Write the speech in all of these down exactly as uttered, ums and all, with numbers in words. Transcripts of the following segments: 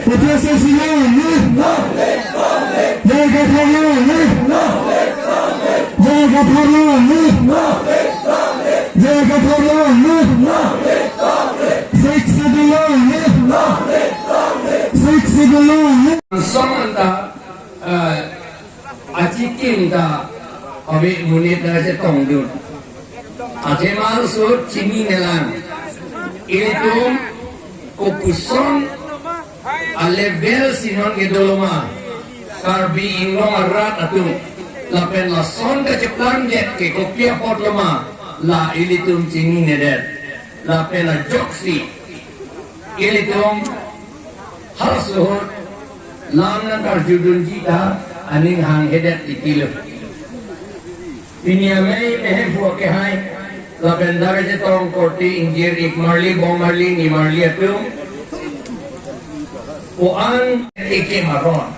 P T C C long live! J I Kathar long live! J I Kathar long live! J I Kathar long live! Sixth Schedule long live! Sixth Schedule long live! Song anta, eh, achikim ta ave monit nangchetongdun. Athema arloso chinine lang. Ilitum kopuson a-level si non kedo loma, Karbi Anglong arat atum. Lapen lason kacheplang det ke kopi apot loma, la ilitum chininedet. Lapen ajoksi ilitum halaso ahut lam nangkarjudunji ta aning hanghedet titilo. Pini amei mehemphu akehai, lapen dak kachetong korte ingjir-ik marli, bong marli, ni marli atum, ko-an ekim aron.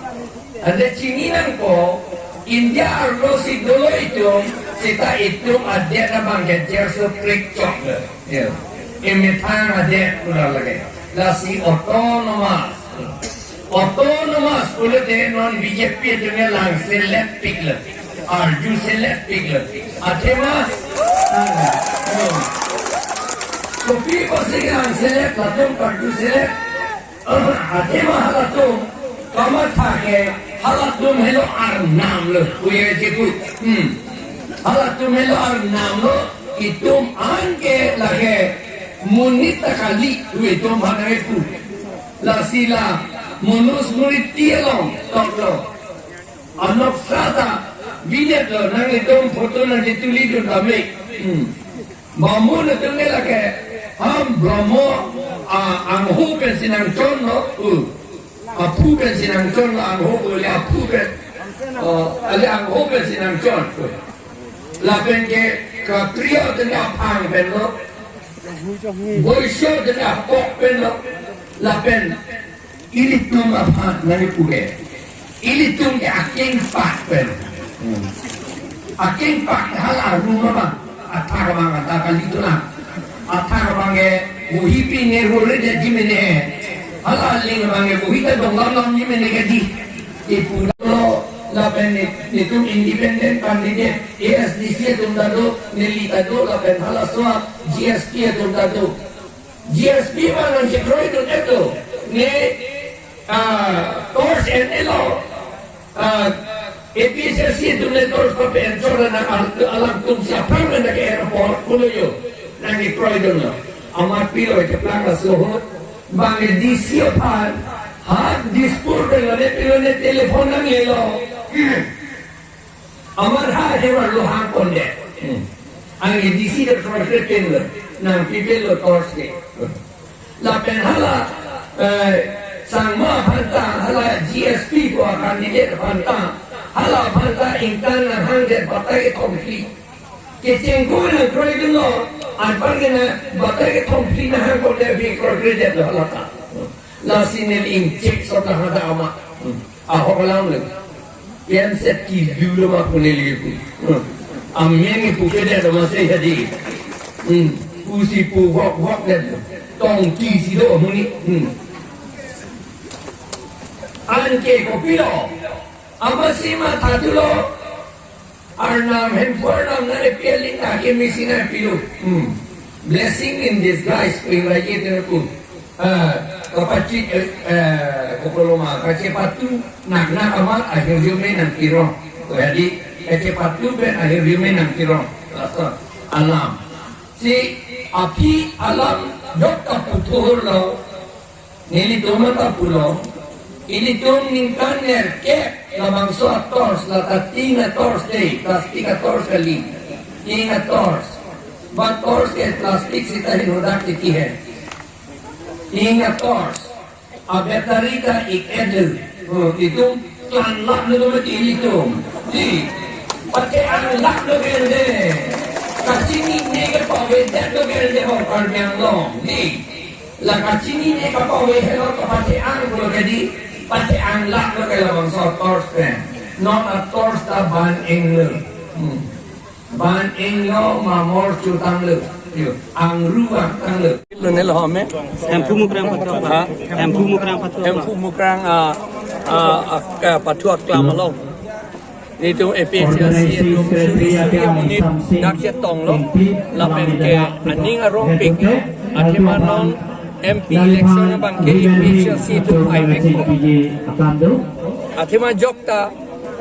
Ante chini nangpo, India arlo si dolo itum, seta itum adet abang ke jerso prik chok le. Ya. Emethang adet pura lake. Lasi autonomous. Autonomous pulote non B J P atum ke langselet piklo. Arjuselet piklo. Athema. Kopi apotsi langselet, latum arjuselet. Athema halatum kamatha ke, halatum helo arnam lo, puye chipu. Hmm. Halatum helo arnam lo, itum anke lake monit ta kali, pu itum hanai pu. Lasi la Manusmriti along toklo. Anoksa ta binetlo, nanglitum photo nangchetulidun tame. Hmm. Bamun atum ke lake, ham Brahmo, a, angho pensi nangchonlo, uh. Aphu pensi nangchonlo, angho ko le aphu pen. Oh, ale angho pensi nangchon, uh. Lapen ke Kshatriya atum ke aphang penlo. Vaishya atum ke apok penlo. Lapen ilitum aphan nari puke. Ilitum ke akengpak pen. Hmm. Akengpak hala arum abang. Athak abang anta kalitunang. Athak abang ke vohi pi ne rore de ji mene. Hala aling abang ke vohi ta dong lam lam ji mene ke di. Ipulo lapen ni-, nitum independent candidate A S D C atum ta do, neli ta do lapen halaso a G S T atum ta do. G S T ma nangchekroidun-etlo. Ne, ah, tor N L O, ah, A P H L C atum le torch papen chot nang al-, alangtum si aphrang nang ke airport pulo yo. Nangkekroidunlo. Amat pilo cheplang laso ahut. Bang D C aphan. Ha Dispur pen lone pilo ne telephone nanglelo. Amat ha hevar lo hang konde. Hmm. Ang D C de kroikre penlo. Nangpipelo torch ke. Lapen hala, eh, sangma aphanta, hala G S P pu a-candidate aphanta, hala aphanta ingtan nanghangdet batai kethom phli. Kechengkoi nangkroidunlo, anparke na batai kethom phli nanghang konde ave kroikredetlo hala ta. Lasi neli ingchek sot hadak amat. Ahok alam le. P M set kilu lo ma pu neli pu. Hmm. Amen pu kedet lo ma se hadi. Hmm. Pusi pu hok hok det lo. Tongki si do amonit. Hmm. Anke kopilo. Amatsi mathathulo. Arnam, Hemphu Arnam nangkepi aling ta kemesen nangpilo. Hmm. Blessing in disguise, ping lagi terpun. Ah, kapachit, eh, eh, kokoloma, kachepatu, nak nak amat, ahirjume nangkirong. Jadi, kachepatu pen ahirjume nangkirong. Laso alam. Si aphi alam dok ta puthurlo. Nelitum ta pulo. Ilitum ningkan nerkep labangso atorch, lata tin atorch dei, plastic atorch kali. Tin atorch. Ba torch ke plastic sita hinudak tiki he. Tin atorch. A battery ta ik-et lo. Hmm, itum klanlaplo mati ilitum. Di. Pate-anglaplo kende. Kachinine ke pavedetlo kende ho Karbi Anglong. Di. La kachinine kapave helo kapate-ang pulo ke di. Pate-anglaplo ke labangso torch pen. Non atorch ta ban-inglo. Hmm. Ban-inglo, mamor chutanglo. Yo, angru vangtanglo. Lo nelo home. Hemphu Mukrang pathu. Ha? Hemphu Mukrang pathu. Hemphu Mukrang, ah, ah, ah, ah, pathu aklam along. Nelitum A P H L C atum suri suri amonit dak chetonglo. Lapen ke aning arong pik. Athema non M P election abang ke A P H L C atum haivekpo. Athema jokta,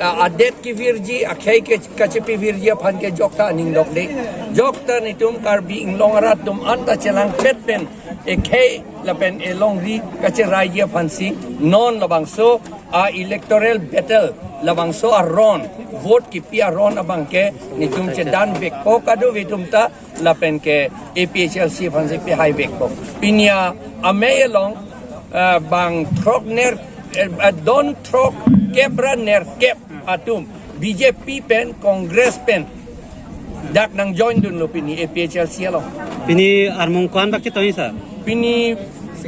ah, adet kevirji, akhei ke kachepavirji aphan ke jokta aning dokde. Jokta nelitum Karbi Anglong arat atum anta chelangpet pen ekhei lapen elongri kacheraiji aphansi non labangso a-electoral battle, labangso aron, vote kipi aron abang ke nelitum chedanvekpo kadokave atum ta, lapen ke A P H L C aphansi pahaivekpo. Pini amei along, ah, bang throk ner, eh, ah, don throkkep ra nerkep atum B J P pen, Congress pen dak nangjoindunlo pini A P H L C along. Pini armung ko-an bak chetong, sir? Pini,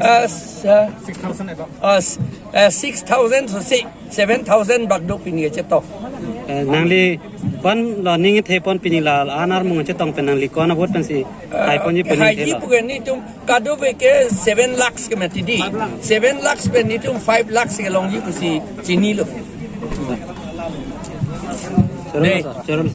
ah, s-, ah, six thousand above. Ah, s-, ah, six thousand so si seven thousand bak do pini chetok. Eh, nangli ko-an lo ning thepon pini la-an armung chetong pen nangli ko-an avote pensi, ah, haiponji pen haiji thelo. Pu ke nelitum kadokave ke seven lakhs ke mati di. Seven lakhs pen nelitum five lakhs ke longji pusi chinilo. Choro, dei. Sir, choro.